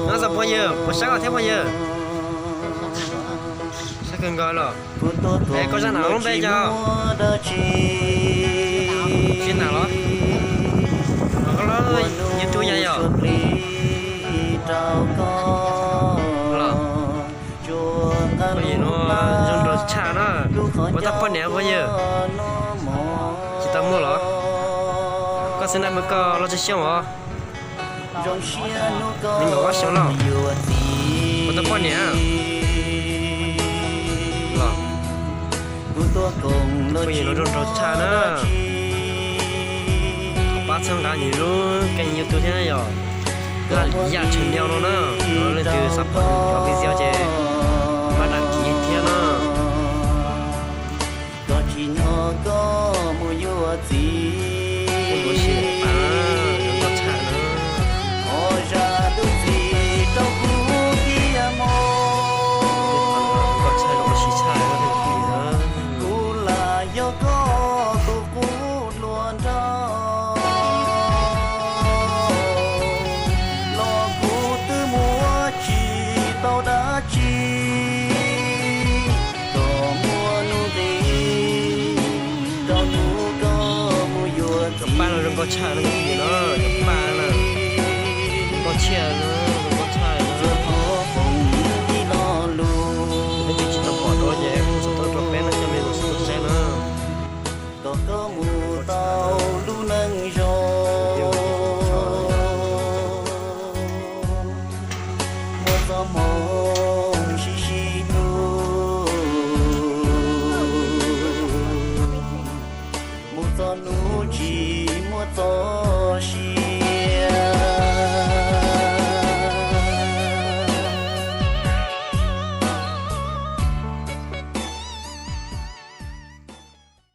No txog phooj ywg, puas sab koj thiab phooj ywg? Sab kawg nkaus los. Es koj zaj nam lub npe cas? Tsis nam los? Koj lub YouTube yog yog los? Phooj ywg no zoo nraug tshaj na. Puas tau poj niam phooj ywg? Tsis tau muaj los? Koj xeem naj mas koj los tsis xyoo os. Nees nkaum ob xyoo no. Puas tau poj niam los? Phooj ywg no zoo nraug tshaj na. Pab txhawb nqa nws lub kênh YouTube thiab na yom. Laj Lim Yaj Channel no na. Leej twg xav pom nws cov video ces pab đăng ký thiab na. Koj tsis hnov koj mus yuav txiv. Ua si pa, zoo nkauj tshaj na. Ho zam lub txim rau kuv thiab mog. Zoo nkauj tshaj, zoo ua si tshaj na. Kuv lam yog koj tus qub hluas nraug los kuv twb muab tsis tau dab tsi. Koj muaj nuj nqis rau hnub koj mus yuav txiv. Cov paj no zoo nkauj tshaj na, cov paj na, zoo nkauj tshaj na, zoo nkauj tshaj na. Peb twb tsis tau pom dua ces kuv txhom tuaj rau peb no coj me tus xub tus saib na. Kom koj mus tau lub neej zoo, muaj txoj hmoo sib sib hlub, mus txog hnub tsis muaj txoj